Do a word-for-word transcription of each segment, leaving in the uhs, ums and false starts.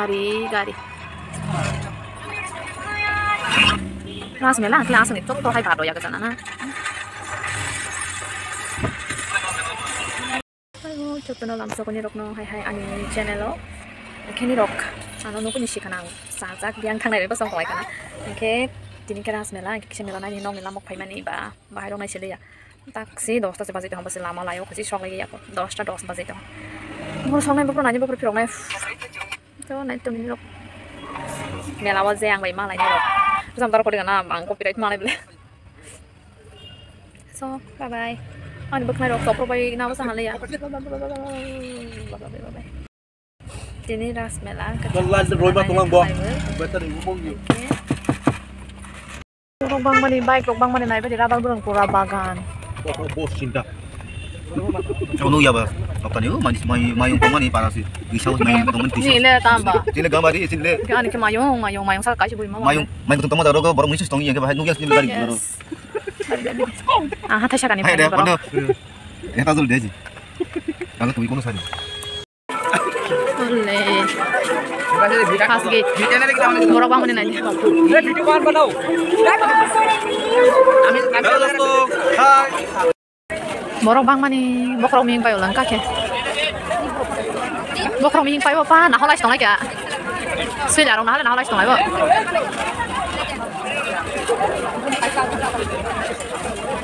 Gari, gari. Ras mela, ang khe aswk ni tok tok hai bado ya gana na. Hello, jotono lamsokoni rokno hai hai ani channel o. Kheni rok ano nukuni sikha nang sajak biang thangnai rok bosong kawai kana. Hingkhe tini khe ras mela, hingkhe kisa mela naini nokni lamok phaimani ba bahai rok nai siliya. Taksi dosta se bajai tong, basi lama layo, kasi sok lai ya ko, dosta dos bajai tong. Boro sok nai, boro nani, boro phirok nai. To nai to minirok. Mela o je ang bai malai nai rok. Jam daro kori gana ang copyright malai bele. So, bye bye. Ani bwkhnai rok sok bai na basa malai ya. Bye bye, bye bye. Tini ras mela. Roiba tonglang bo. Better ni bong ni. Borok bangmani, bike rok bangmani naibaidi rubber borong pura bagan. Bo sinta. Chau nung yaba. Sokani o mani mai mai tongmani parasi. Bisau mai tongmani bisau. Ni le tamba. Tini gamari isin le. Ani ke mayung mayung mayung sa kaisi bui ma. Mayung mayung tongma jaro borok muisus tongi yang ke bahai nung yas ni gari. Yes. Ah, hathai sakani. Hai de, borok. Pando. Eta jol deji. Kalau tui kono sari. Ole. First gate. Borok bangmani nai. Hello, dosto. Hi. Borok bangmani bokhorok mihing pai ulang kakhe. Bokhorok mihing pai bo pa na holai tong lai kha. Sui la rong na holai na holai tong lai bo.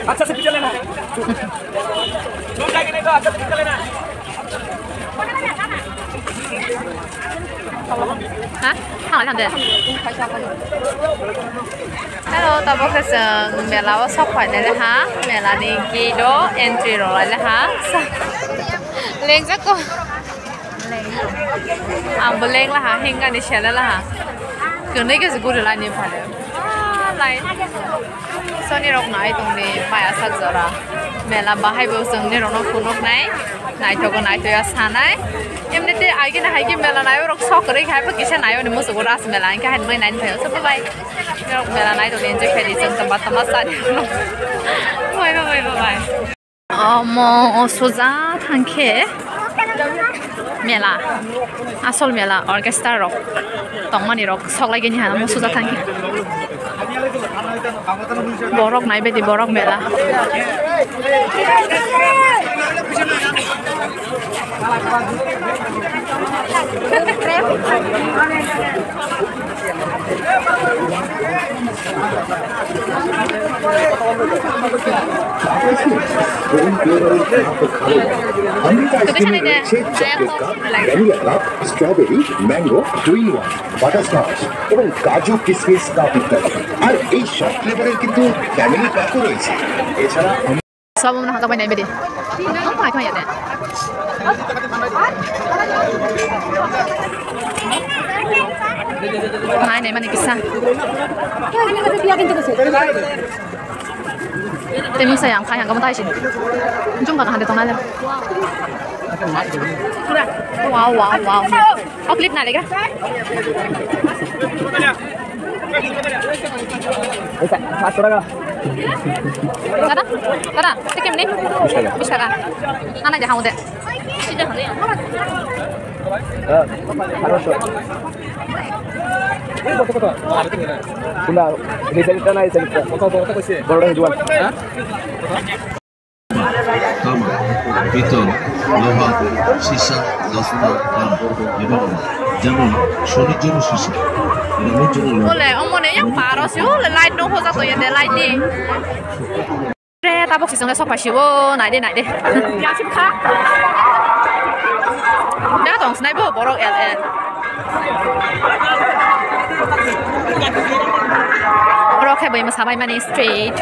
Acha se pichale na. Ha? Thang lai thang de. Hello, tabuk khe chwng mela o sok phai nai le ha. Mela ni gate o entry rw lai le ha. Lengjak ko. Ang bo leng laha, hingani sele laha. Kwnwi khe se guri laini phale. Ah, lai. Soni rok nai tongni maya sak jora. Mela bahai bo chwng ni rokno phunuk nai. Naithogo naithoya sanai. Emni te aigena haigena mela nai rok sok kwrwi khai bo kisa nai oni musugo ras mela hingke hai mai nai thayo. So bye bye. Rok mela nai tongni enjoy khai di chwng tongma tongma sani. Bye bye bye bye. Omo suja thangkhe mela, asol mela orchestra rok tongmani rok sok lai gini hano suja thangkhe borok nai bedi borok mela. Amrita ice cream rয়েছে chocolate cup, vanilla cup, strawberry, mango, two in one, butterscotch এবং কাজু কিসমিস কাপ ইত্যাদি। আর এই সব ফ্লেভারের কিন্তু ফ্যামিলি প্যাকও রয়েছে। এছাড়া Sabo mano hata bai nai bede. Nai nai mani kisa. Tei mungsa yang khai hangkamo tai si. Jung ka kaham de tongnai le. Wow, wow, wow. Oh, clip na legra. Esa, satu raga. Kada? Kada? Tikim ni? Bish taka. Bish taka. Ana je hau de. Sida hau de. Eh, harus. Bunda, ini cerita na, cerita. Boro jual. Tama, piton, loha, sisa, losta, tam, ebong jemon soni jemon sisa, ebong jemon loha. Ole, omone yang paro si, ole light no hoja to yende light ni. Re, tabok sisong le sopai sibo, nai de, nai de. Ya sip kha. Ya tong snai bo borok L L. Borok khe bai masabai mani street.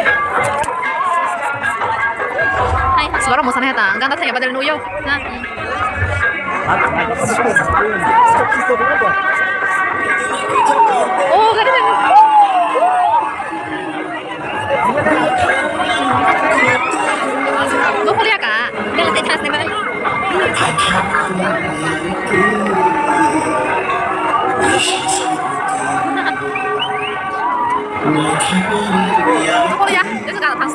Hai, suara musana heta, ganda thaya badal nuyo. Na. Oh, ganda thaya. Bo kuliah ka? Belok tei thas ni belok. Kuliah, itu kan thas.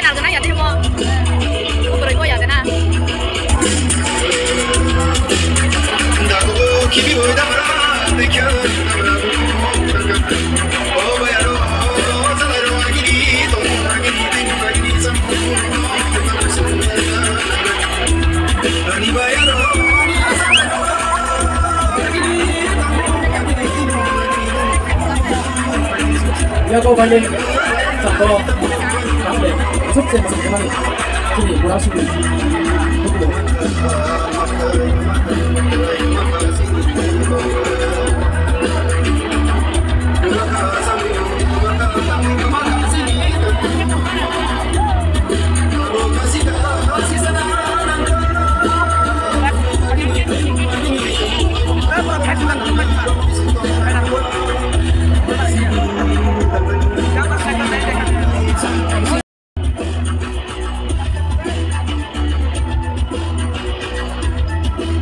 nalgana ya temo. Ubroi ko ya na. Yago bani, sako, kaple, subse masakan, sini, kurang sini.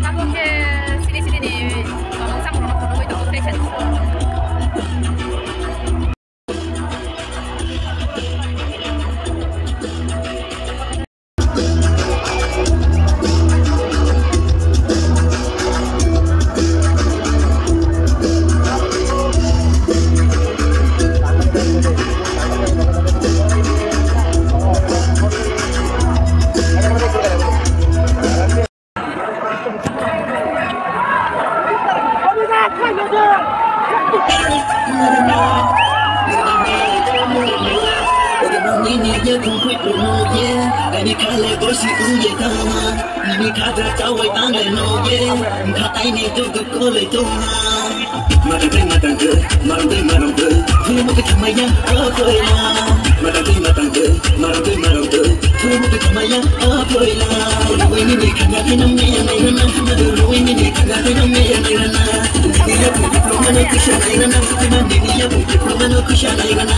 Tabuk khe sini sini ni tongmung samung rok phunugwi tongo, fashion show. Matang tei matang tei, marang tei marang tei, thumui twi thamaya, oh koila. Matang tei matang tei, marang tei marang tei, thumui twi thamaya, oh koila. Ruwi nini khanga tei nang meya nai rana, madu ruwi nini khanga tei nang meya nai rana. Nini ya pui diploma no kisa nai rana, nini ya pui diploma no kisa nai rana.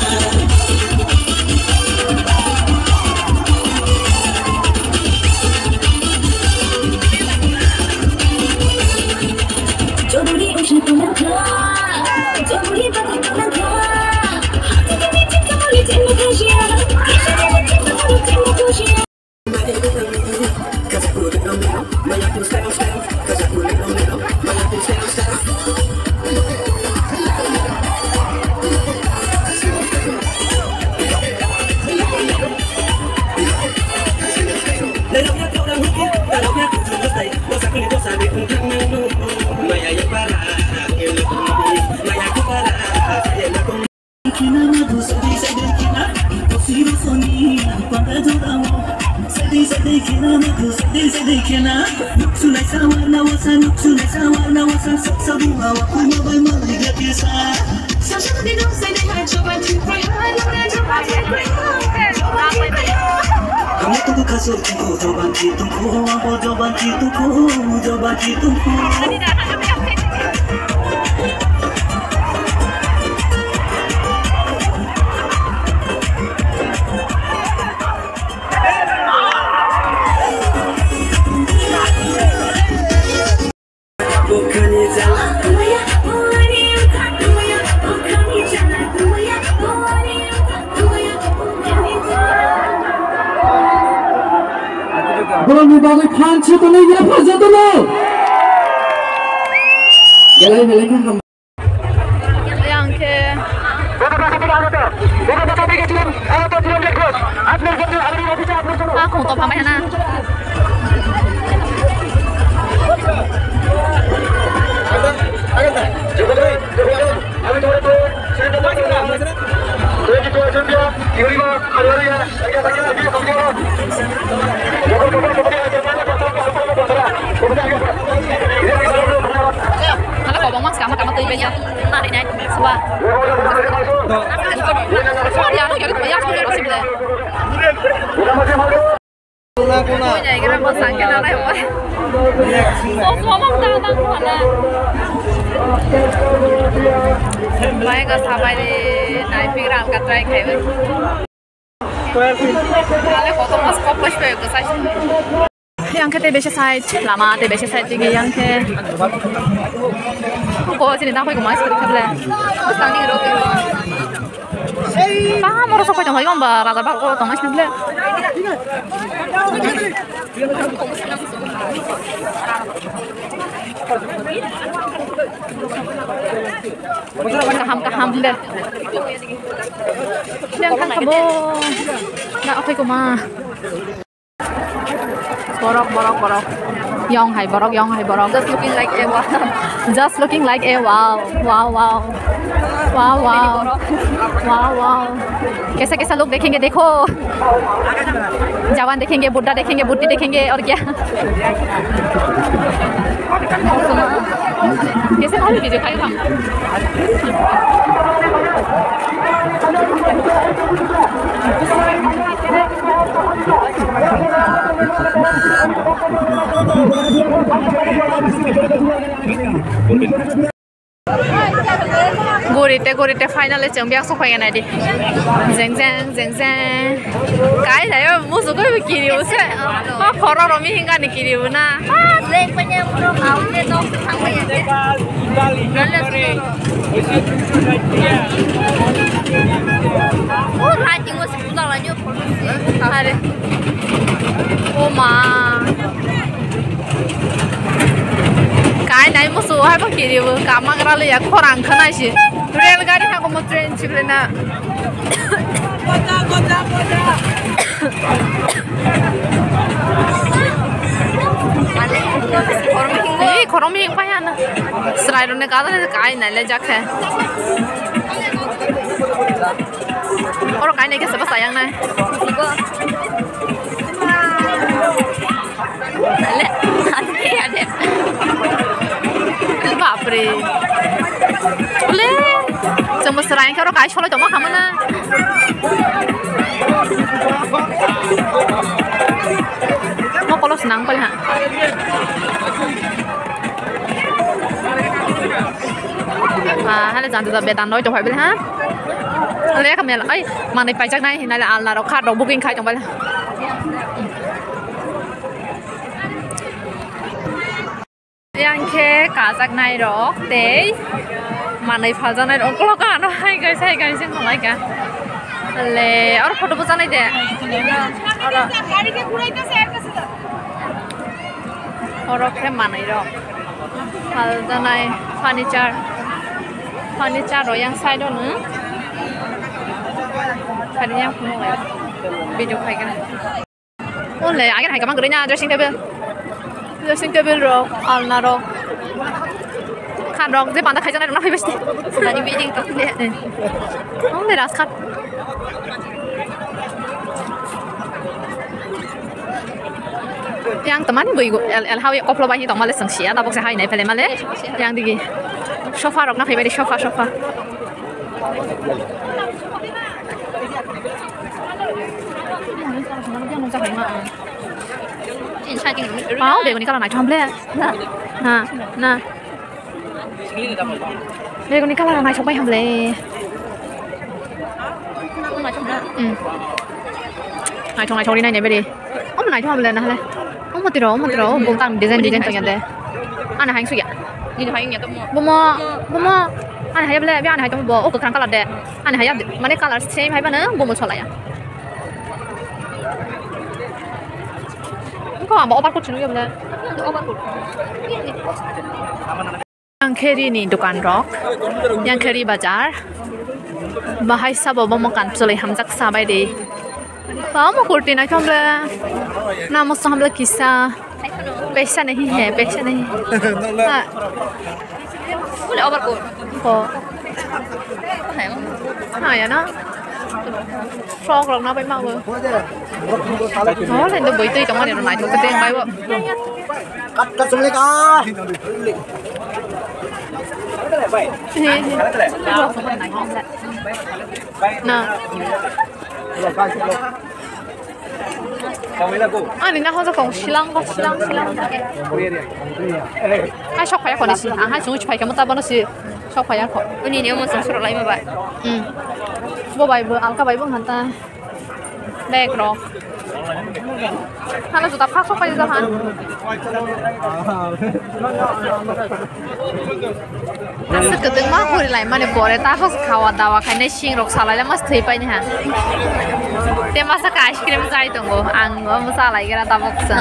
Amo tuku kasur tuku joban chi tuku, amo joban chi tuku, joban chi tuku. Borokni bagwi phan se tonwi yapharjak tono. Belai belai khe ham. Yang khe. Ah, khong to phamai hana. Hala kobong mas kama kama tui beja. Nari nai. Suba. Suba ya ya ya ya ya. Koi jai kena bwsang kena nai hoi. Chosma mang ta nang mana. Bai ga sabai de nai pik ram ka try khai bai. Ale kotor mas kok bai bai ga sai. Yang khe tei besi side lama tei besi side tigi yang khe. Ko sini da koi ko mas kari kable. Bwsang ni ro. Kaham oro sopai tonglaio, hwnba raja bhag oro tongnaisini ble. Kaham, kaham ble. Yang thang kabo. Na okhai koma. Borok, borok, borok. Yong hai borok, yong hai borok. Just looking like a wow. Just looking like a wow. Wow, wow. Wow, wow. Wow, wow. Kaisa, kaisa log dekhenge, dekho. Jawan dekhenge, budda dekhenge, buddi dekhenge, aur kya? Kaisa bhalo video khai tham. Gurite gurite finally chwng biak sok phai nai di. Jeng jeng jeng jeng. Kai lai o musu koi kiri use. Ma khoro romi hinga ni kiri una. Are. O ma. Kai nai musu hai bo kiri bo kama gra le ya khorang khana si. Rel gari ha ko mo train si le na. Ni khorong hing pa ya na. Srai ro ne ka da kai nai le jak hai. Oro kainai khe se bwsa yang nai. Le, ade, ade. Bapre. Le, chwng bwsa yang khe oro kai solai tongma khamana. Mo kolos nang kol ha. Ah, hale jang jang bedan roi tong phai bele ha. Hale ka mel ai manui paijak nai hinale alna rok khat rok booking khai tong bele. Yang khe kajak nai rok tei manui phaljak nai rok ukulok ano hai gai sai gai sing tong lai ka. Le oro photo bwchanai de. Oro. Oro khe manui rok. Phaljanai furniture. Furniture rok yang side o no. Kari yang phunuk lai. Video khai kha. O le, agin hai kamang gurina dressing table. Dressing table rok, alna rok. Khan rok, je panda khaijaknai rok na phaibai sini. Sudani building tong de. Eh. O le, ras khat. Yang teman bui gu, el, el hawi koplo bai tong male sengsia, tabok se hai nai pele male. Yang digi. Sofa rok na phaibai di, sofa, sofa. Wow, beguni kalar naithok hamle. Na, na, na. Beguni kalar naithok bai hamle. Hmm. Naithok, naithok ri nai nai beri. Omo naithok hamle na hale. Omo tiro, omo tiro, bumtang design, design tong yande. Ana haing suya. Ni haing ya tomo. Bomo, bomo. Ana hai bele, bi ana hai tomo bo, o kwkhwrang kalar de. Ani haya mane color same hai bana bomo solaya. Ang khe ri ni dokan rok, yang khe ri bazar. Bahai sabo bomo kan chwlwi hamjak sa bai di. Bamo kurti naithok le. Namo sa hamle kisa. Paisa nahi hai, paisa nahi. Ha. Ko. Ha, ya na. Frog rok na bai ma bo. Oh, le ndo boi twi tongmani rw naithok khe tei bai bo. Kat, kat, sumle ka. He, he. Na. Ani na hoja kong silang ba silang silang. Hai sok phaya khoni si. Ang hai sung phai khe mo ta bono si sok phaya kho. Uni ne mo sung suro lai ma ba. Hmm. Bo bai bo alka bai bo hanta. Bag rok. Hana juta phak phak pai jaha. Aswk kwtwngma huri lai mani pore ta hos khawa dawa khainai sing rok salai lama thwi pai ni ha. Te masa ka ice cream chai tongo ang bo cha lai gra tabok sa.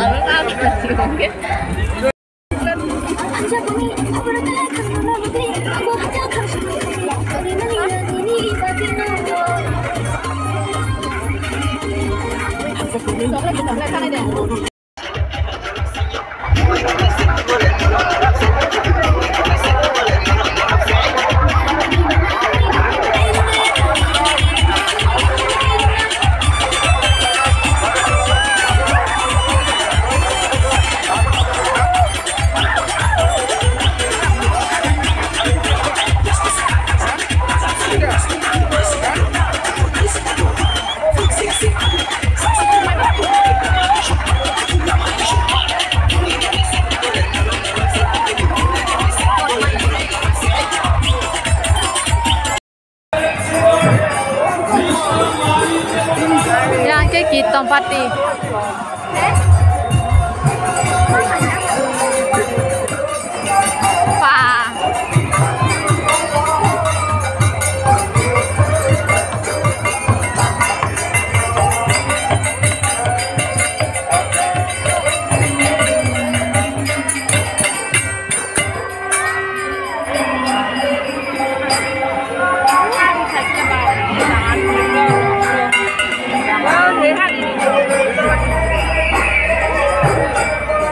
Yang ke kitong party. Pa.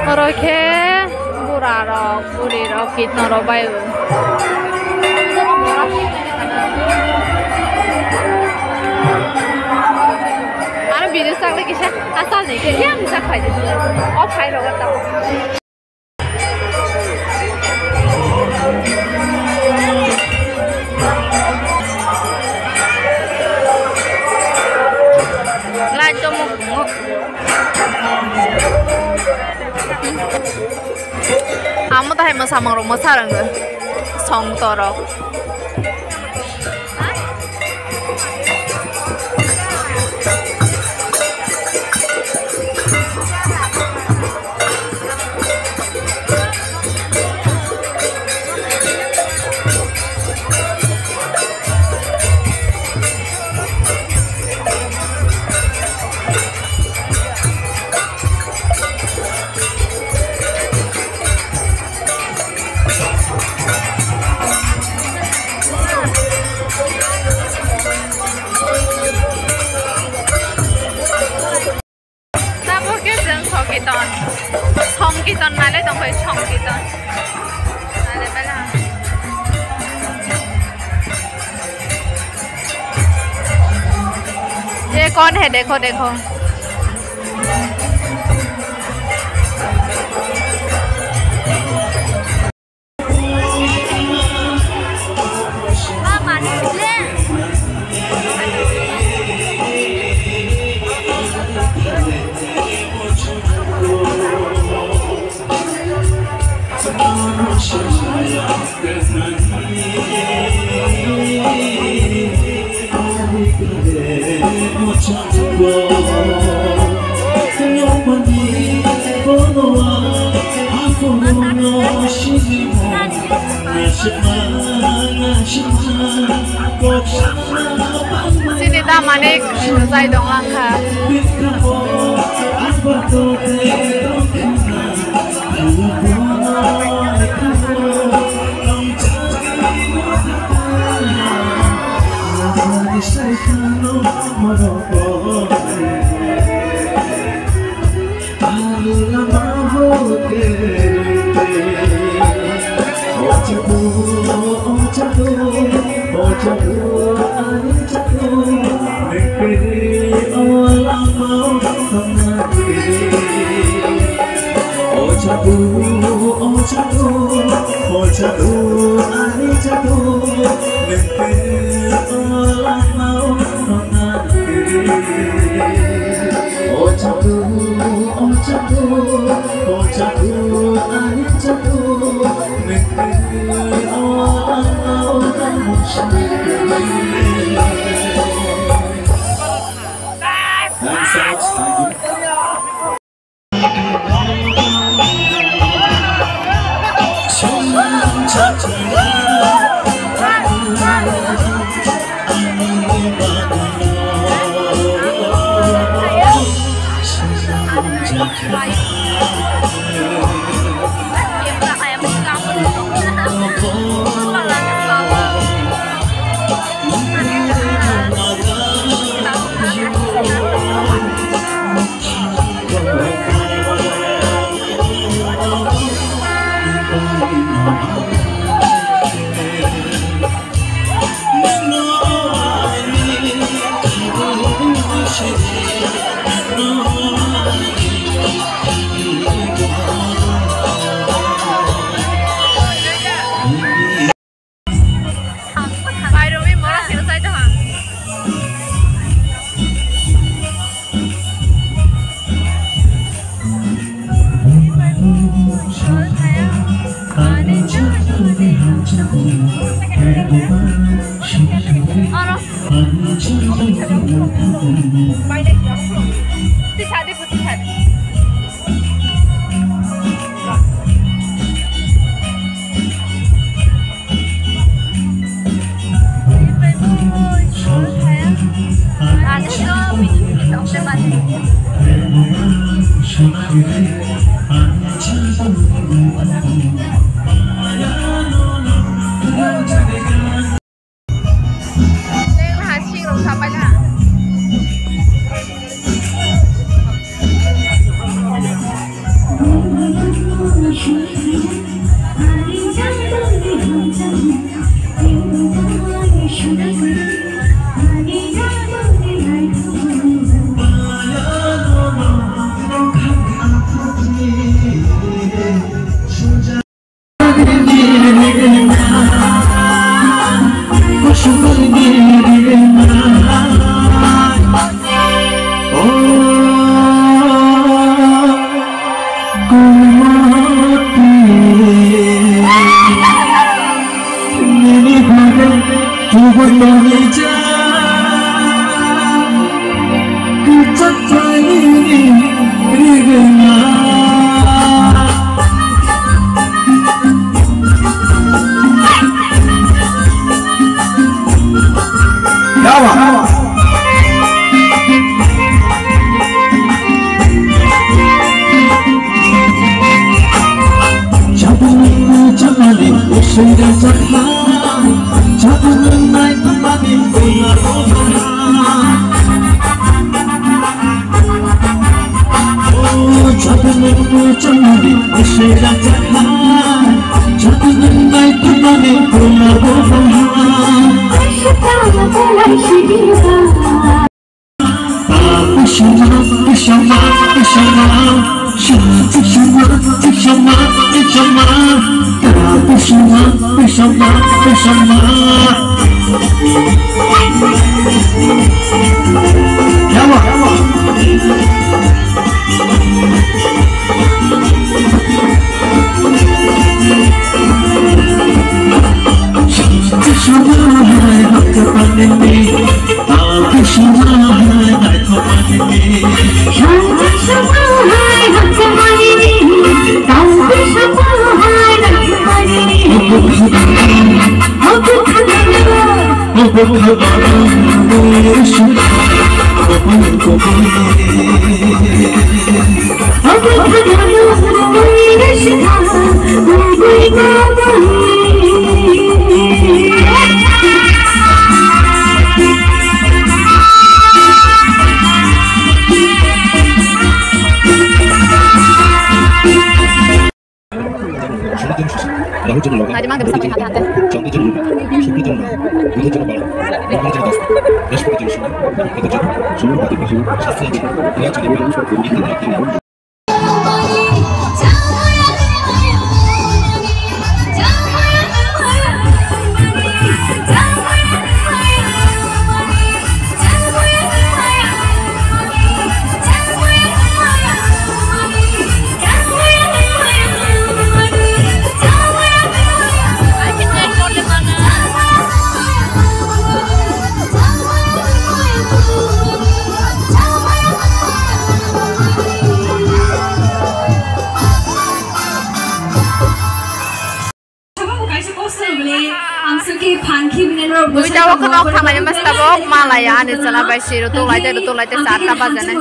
Oro khe bura rok, buri rok, kitno rok bai o. Aro video sak le kisa asal ni khe yang sak phai de. O phai rok ta. Light chomok chomok. Amo tahai mwsamung rok mwsa rwngwi song torok. Tabuk khe chwng Songkiton, Songkiton nailai tongkha, Songkiton. Nailai bai la. ये कौन है? देखो, देखो। Sini da manik jai dong langkha. O jadu, o jadu, o jadu, ani jadu, nwng twi o langmao tongna kwrwi. O jadu, o jadu, o jadu, ani jadu, nwng twi o langmao tongna kwrwi. Thanks, thanks, thank you. Mairungwi mora sino sai tongha. Oro. Tisa di putih hari. Nadi mang dem sampai hati hati. Duita o kheno thanglai mas tabok malaya ani chwla bai si rutuk lai tei rutuk lai tei charta baja nai.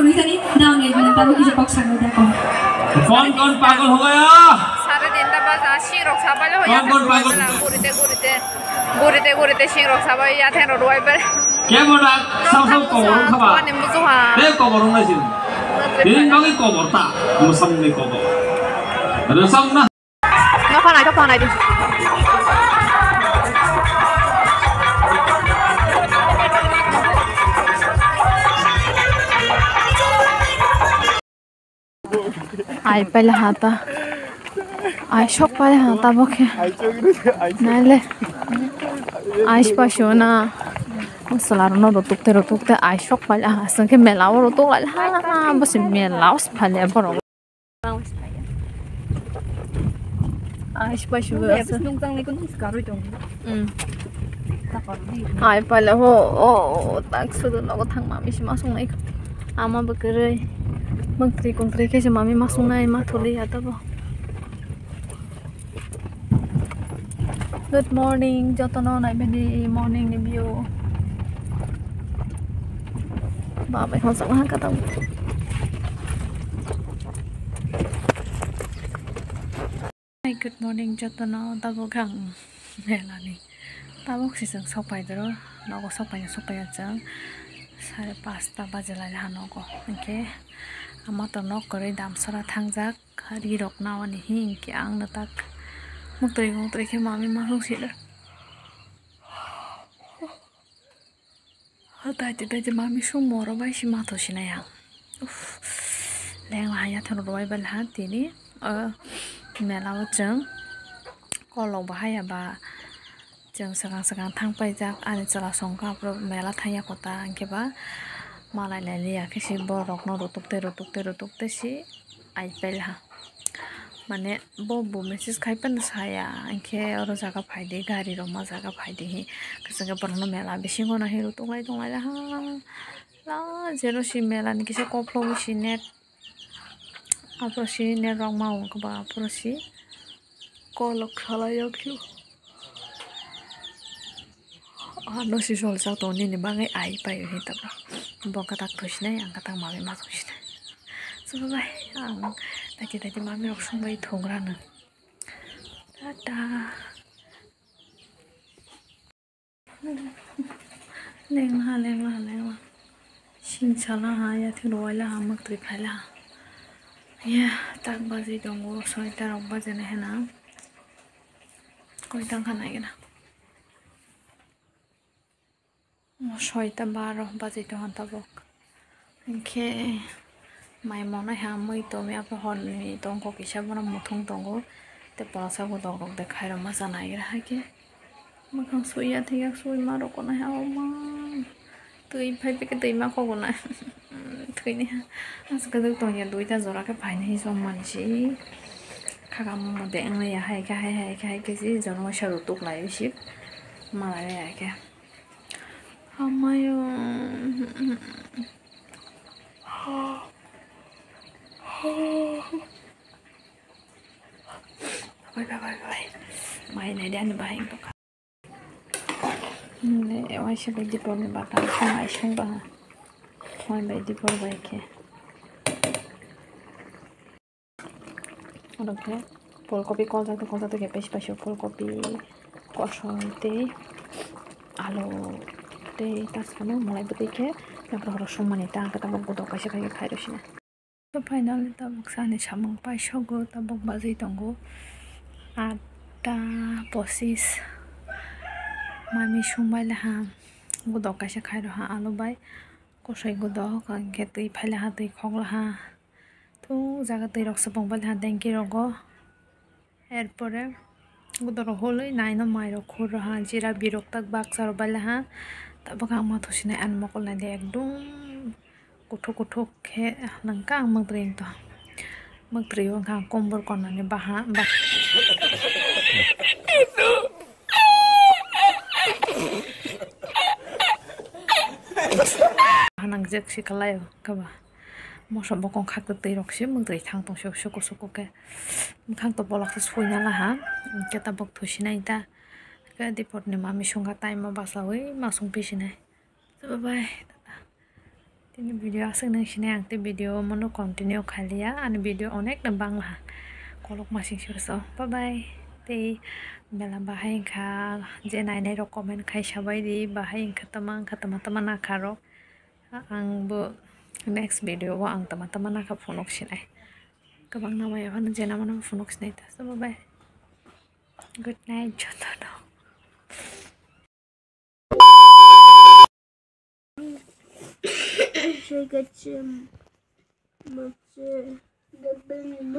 Kon kon pagol ho gaya? Sare tinta baja, sing rok sabai lo ya. Kon kon pagol? Gurite gurite, gurite gurite sing rok sabai ya, theng rok ruai ber. Kebo na sam sam kobor wng kha ba? Ani musuha. Tei kobor wng nai sini. Tini bagwi kobor ta, mwsang ni kobor. Rwchapna. Nokha nai, nokha nai di. Ai paila ha ta. Ai sok paila ha ta bo khe. Naile. Ai spa sho na. Sala rok no rotok te rotok te ai sok paila ha. Sengke mela o rotok lai ha. Bo se mela o se phale borok. Ai, sipai sibai asa. Nung tang ni kun karui tong. Hmm. Ai, pala ho, o, o, tak sudu nogo thang mami si masung nai. Ama bekerei. Mengtri kongtri khe si mami masung nai ma thuli ya tabo. Good morning, jotono naibani morning ni view. Babai hojak ha katang. Hi, good morning, jotono tabuk ang melani. Tabuk si chwng sokpai doro, nogo sokpai sokpai chwng sare pasta baje lai ha nogo. Hinkhe ama to nok kwrwi damsara thangjak. Ri rok nawani hinkhe ang no tak muktwi muktwi khe mami masung sila. Taiti taiti mami sung moro bai si matho sinai ang. Uff. Lengla haya thono rwai bai ha tini. O mela o chwng kolok bahai ya ba. Chwng swkang swkang thang paijak, ani chwla songkha aphuru mela thangya kota, hinkhe ba malai lai liya khe se borokno rutuk tei rutuk tei rutuk tei se ai paila ha. Mane bo bo message khai phano saya, hinkhe oro jaga phaidi, gari rok ma jaga phaidi hi, kwchwng khe borokno mela bisingo no hi rutuk lai tong lai ha. La jero se mela ni kisa koklo si net. Aphuru si net rok ma wng khe ba aphuru si kolok khlai o khe. Ano si soljak tong nini bagwi ai pai o hinwi tabra. Bo kwtak thwi sinai, ang kwtak mami ma thwi sinai. Chwla bai ang taiti taiti mami rok song bai thung rano. Tata. Lengla ha, lengla ha, lengla. Sing sala ha, yathwi rwai la ha, mwktwi phai la ha. Ya, tak bajwi tongo, soita rok bajana hena. Koita wngkha naigena. Soita baro bajwi tongkha tabuk. Hinkhe mai monai ha mui tongwi aphuru horni tongkho kisa bono muthung tongo tei polosa bo dok dok de khairokma cha naigra haikhe. Mwkhang suiya thwiya suima roknai ha oma twi phai phai khe twima kogonai thwini ha. Aswk kwdwk tongya duita jora khe phainai hi chongmani se khakamo de wngya haikhe hai haikhe haikhe se jormo sero tuklai si malai haikhe. Hamayo. Bye, bye, bye, bye. Mai nai de ani bahai wngtongkha. Nde waisa bai dipor ni bata song ai song ba. Mai bai dipor bai khe. Oro khe pholkopi koljak tei koljak tei khe paisa paisa pholkopi kosoi tei alu tei ta sano mwlai bwtwi khe yaphuru horo songmani ta ang khe tabuk bodo kaisa bai khe khai rw sina. So finally tabuk sani samung paisogo tabuk bajwi tongo aat Ta posis mami sung bai laha, gudok kaisa khai rw ha alu bai, kosoi gudok, hwnkhe twi phai laha, twi khok laha, thung jaga twi rok se bong bai laha tanki rogo. Erpore gudok rok holwi naino mai rok khur rw ha, jira birok tak baksa rw bai laha, tabuk ang ma thusinai ani mokol nai de ekdum. Kuthuk kuthuk khe nangkha ang mwkdri to. Mwkdri wngkha ang kombor konani baha, ba- Hanang jek si kalai o kaba. Moso bokong khak twi rok si mwkdri thang tong si suku suku khe. Mwkhang to bolak se suina laha. Hwnkhe tabuk thusinai ta. Khe dipor ni mami sungkha tai ma basawi ma sung pisinai. Bye bye. Tini video aswk nung sinai ang tei video mono continue khailiya, ani video onek no banglaha, kolok masing sirso. Bye bye. Tei bela bahai wngkha, je nainai rok comment khai sabai di, bahai wngkha tama wngkha tama tama nakha rok. Ang bo next video o ang tama tama nakha phunuk sinai. Kwbang namaya phano je nama nama phunuk sinai ta. So bye bye. Good night jotono. Soi gacche, mache, sottin,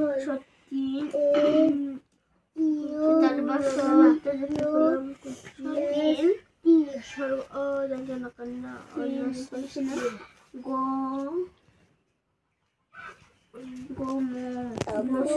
tarbasa, sottin, sor-, o, jana kanna, o, go, Gomo. Gomo.